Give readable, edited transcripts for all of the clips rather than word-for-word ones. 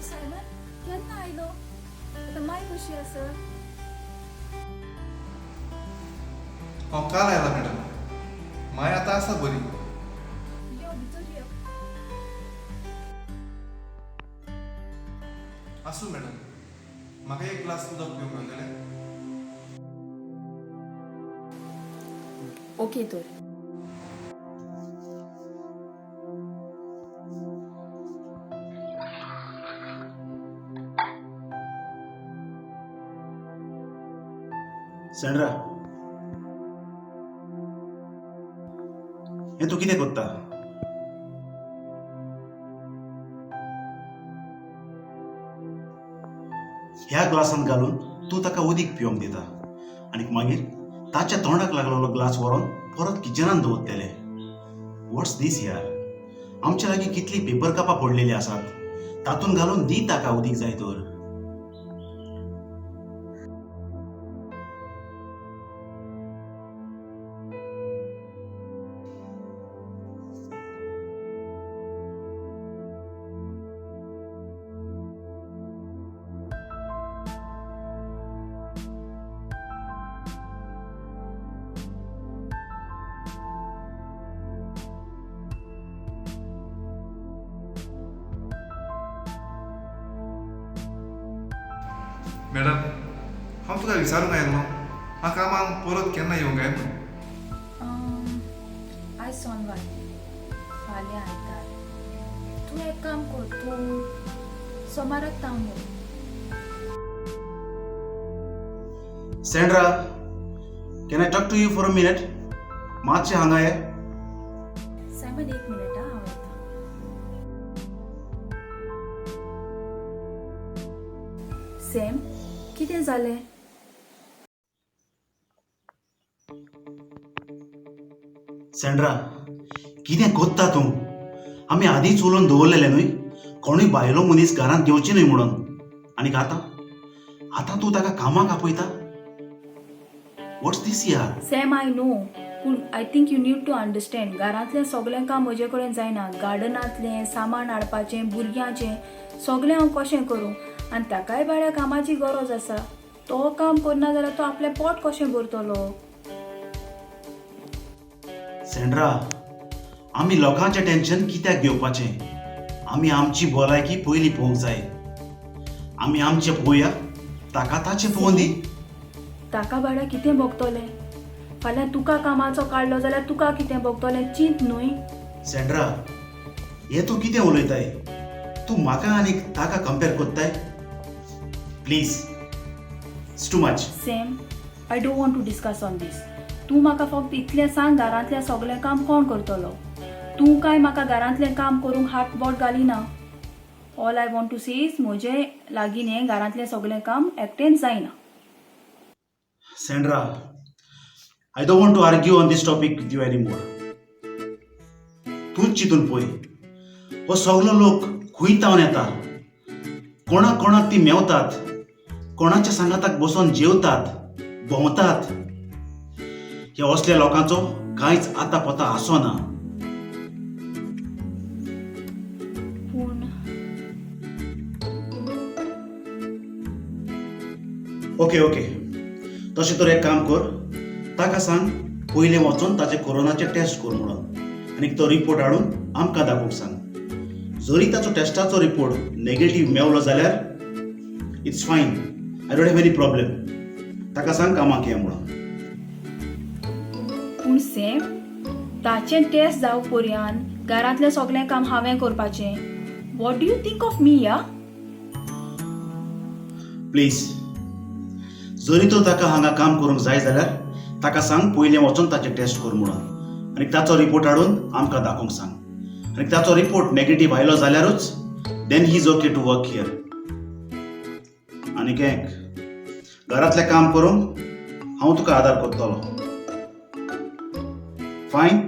Simon, केन्ना आयलो? आतां माय कशी आसा? हांव काल आयला मॅडम. माय आतां आसा बरी. यो, भितर यो. आसूं मॅडम, म्हाका एक ग्लास उदक पिवंक मेळटलें? ओके तर. सँड्रा, हें तूं कितें कोत्ता? ह्या ग्लासांत घालून तूं ताका उदीक पिवंक दिता आनी मागीर ताच्या तोंडाक लागलेलो ग्लास व्हरोन परत किचनान दवरतले. वॉट्स दीस यार? आमच्या लागीं कितलीं पेपर कपां पडलेलीं आसात, तातूंत घालून दी ताका उदीक जाय तर. मॅडम, हांव तुका विचारूंक आयिल्लो, हांव कामाक परत केन्ना येवंक काय म्हणून. आयज सोनवार, फाल्यां आयतार. तूं एक काम कर, तूं सोमाराक तावन यो. Sandra, can I talk to you for a minute? मातशें हांगा ये. सायमन, एक मिनट आं, हांव येता. सॅम, कितें जालें? सँड्रा, कितें कोत्ता तूं? आमी आदींच उलोवन दवरलेलें न्हय, कोणूय बायलो मनीस घरांत घेवची न्हय म्हणून. आनीक आतां आतां तूं ताका कामाक आपयता? वॉट्स दीस यार? सॅम, I know, पूण I think you need to understand, घरांतलें सगळें काम म्हजे कडेन जायना. गार्डनांतलें सामान हाडपाचें, भुरग्यांचें सगळें हांव कशें करूं? आनी ताकाय बाळ्या कामाची गरज आसा. तो काम करना जाल्यार तो आपलें पोट कशें भरतलो? सँड्रा, आमी लोकांचें टेन्शन कित्याक घेवपाचें? आमी आमची भलायकी पयलीं पळोवंक जाय. आमी आमचें पळोवया, ताका ताचें पळोवं दी. ताका बाळ्या कितें भोगतलें? फाल्यां तुका कामाचो काडलो जाल्यार तुका कितें भोगतलें, चिंत न्हय? सँड्रा, हें तूं कितें उलयताय? तूं म्हाका आनी ताका कंपेर कोत्ताय? Please, it's too much. Sam, I don't want to discuss on this. तूं म्हाका फक्त इतलें सांग, घरांतलें सगळें काम कोण करतलो? तूं काय म्हाका घरांतलें काम करूंक हात बोट घालिना. All I want to say is, म्हजे लागीं हें घरांतलें सगळें काम एकटेंच जायना. Sandra, I don't want to argue on this topic with you anymore. तूंच चिंतून पळय, हो सगलो लोक खंय तावन येता, कोणाक कोणाक ती मेवतात, कोणाच्या सांगाताक बसोन जेवतात, भोंवतात. ह्या असल्या लोकांचो कांयच आतां पता आसना. पूण ओके ओके, तशें तर एक काम कर, ताका सांग पयलें वचोन ताचे कोरोनाचे टेस्ट कर म्हणून आनी तो रिपोर्ट हाडून आमकां दाखोवंक सांग. जरी ताचो टेस्टाचो रिपोर्ट नेगेटीव मेवलो जाल्यार it's fine, I don't have any problem. ताका सांग कामाक ये म्हणून. पूण सॅम, ताचें टेस्ट जावं पर्यंत घरांतलें सगळें काम हांवें करपाचें? What do you think of me, yeah? Please, जरी तो ताका हांगा काम करूंक जाय जाल्यार ताका सांग पयलें वचोन ताचें टेस्ट कर म्हणून आनी ताचो रिपोर्ट हाडून आमकां दाखोवंक सांग. आनी ताचो रिपोर्ट नेगेटीव आयलो जाल्यारूच then he is okay to work here. आनीक एक, घरांतलें काम करूंक हांव तुका आदार करतलो. फायन?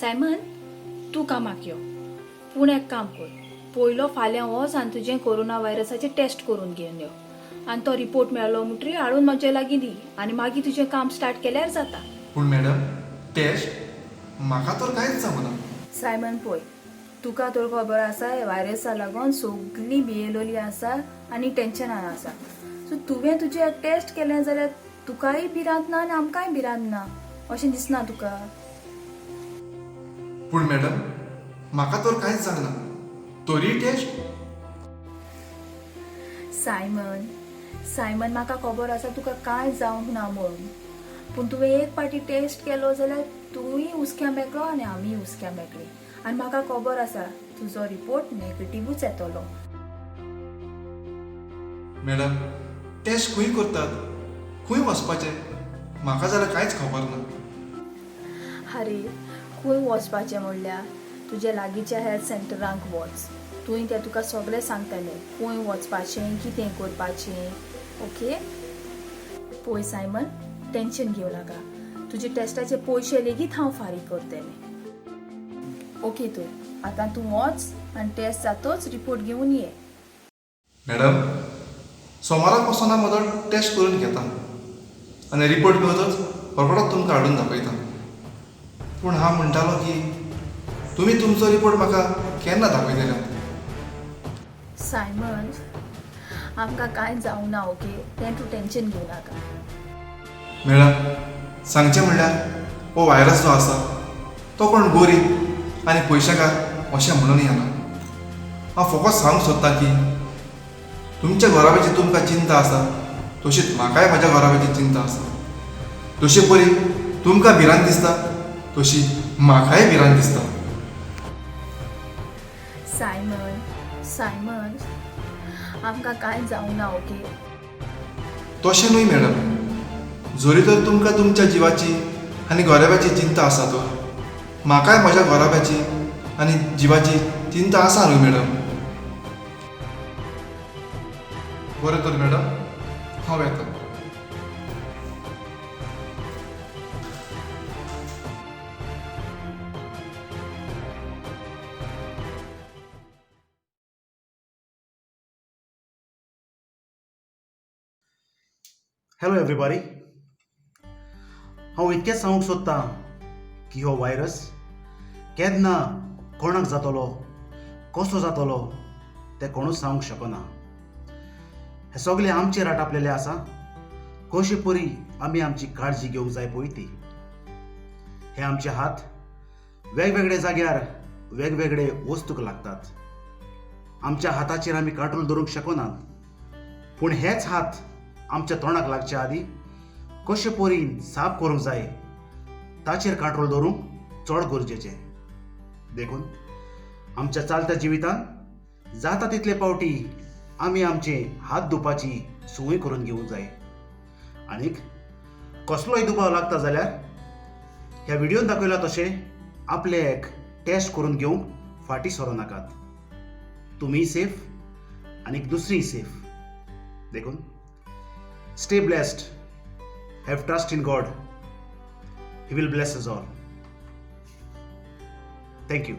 सायमन, तूं कामाक यो, पूण एक काम कर, पयलो फाल्यां वच आनी तुजें कोरोना व्हायरसाचें टेस्ट करून घेवन यो आनी तो रिपोर्ट मेळ्ळो म्हणटरी हाडून म्हजे लागीं दी आनी मागीर तुजें काम स्टार्ट केल्यार जाता. पूण मॅडम, टेस्ट म्हाका तर कांयच जावना. सायमन पळय, तुका तर खबर आसा हे व्हायरसा लागून सगलीं भियेलोली आसा आनी टेन्शनान आसा. सो तुवें तुजें टेस्ट केलें जाल्यार तुकाय भिरांत ना आनी आमकांय भिरांत ना अशें दिसना तुका? पूण मॅडम, म्हाका तर कांयच जावना, तरी टेस्ट? सायमन, सायमन, म्हाका खबर आसा तुका कांय जावंक ना म्हणून, पूण तुवें एक पाटी टेस्ट केलो जाल्यार तूंय हुस्क्या मेकळो आनी आमीय हुस्क्या मेकळी. आनी म्हाका खबर आसा तुजो रिपोर्ट नेगेटिव्हूच येतलो. मॅडम, टेस्ट खंय करतात, खंय वचपाचें, म्हाका जाल्यार कांयच खबर ना. आरे, खंय वचपाचें म्हणल्यार तुज्या लागींच्या हेल्थ सेंटरांक वच, थंय ते तुका सगळें सांगतले खंय वचपाचें, कितें करपाचें. ओके, पळय सायमन, टेन्शन घेवं नाका, तुजे टेस्टाचे पयशे लेगीत हांव फारीक करतलें. ओके, तर आतां तूं वच आनी टेस्ट जातोच रिपोर्ट घेवन ये. मॅडम, सोमाराक वचोन हांव म्हजो टेस्ट करून घेता आनी रिपोर्ट मेळतच रोखडोच तुमकां हाडून दाखयता. पूण हांव म्हणटालो की तुमी तुमचो रिपोर्ट म्हाका केन्ना दाखयतले? सायमन, आमकां कांय जावंक ना, ओके? तें तूं टेन्शन घेवं नाका. मॅडम, सांगचें म्हणल्यार हो व्हायरस जो आसा तो कोण गोरीब आनी पयशेकार अशें म्हणून येना. हांव फकत सांगूंक सोदतां की तुमच्या घराब्याची तुमकां चिंता आसा तशीच म्हाकाय म्हज्या घराब्याची चिंता आसा. जशे परी तुमकां भिरांत दिसता तशी म्हाकाय भिरांत दिसता. सायमन, सायमन, आमकां कांय जावंक ना, ओके? तशें न्हय मॅडम, जरी तर तुमकां तुमच्या जिवाची आनी घराब्याची चिंता आसा तर म्हाकाय म्हज्या घराब्याची आनी जिवाची चिंता आसा न्हय मॅडम. बरें तर मॅडम, हांव येता. हॅलो एवरीबॉडी, हांव इतकेंच सांगूंक सोदतां की हो व्हायरस केन्ना कोणाक जातलो, कसो जातलो तें कोणूच सांगूंक शकना. हें सगळें आमचेर आटापलेलें आसा. कशे परी आमी आमची काळजी घेवंक जाय पळय ती. हे आमचे हात वेगवेगळे जाग्यार वेगवेगळे वस्तूक लागतात. आमच्या हाताचेर आमी कंट्रोल दवरूंक शकनात, पूण हेच हात आमच्या तोंडाक लागचे आदीं कशे परीन साफ करूंक जाय ताचेर कंट्रोल दवरूंक चड गरजेचें. देखून आमच्या चालत्या जिवितांत जाता तितले पावटी आमी आमचे हात धुवपाची संवय करून घेवंक जाय. आनीक कसलोय दुबाव लागता जाल्यार ह्या व्हिडियोन दाखयला तशें आपले एक टेस्ट करून घेवंक फाटीं सरूं नाकात. तुमीय सेफ आनीक दुसरीय सेफ. देखून stay blessed, have trust in God, He will bless us all. Thank you.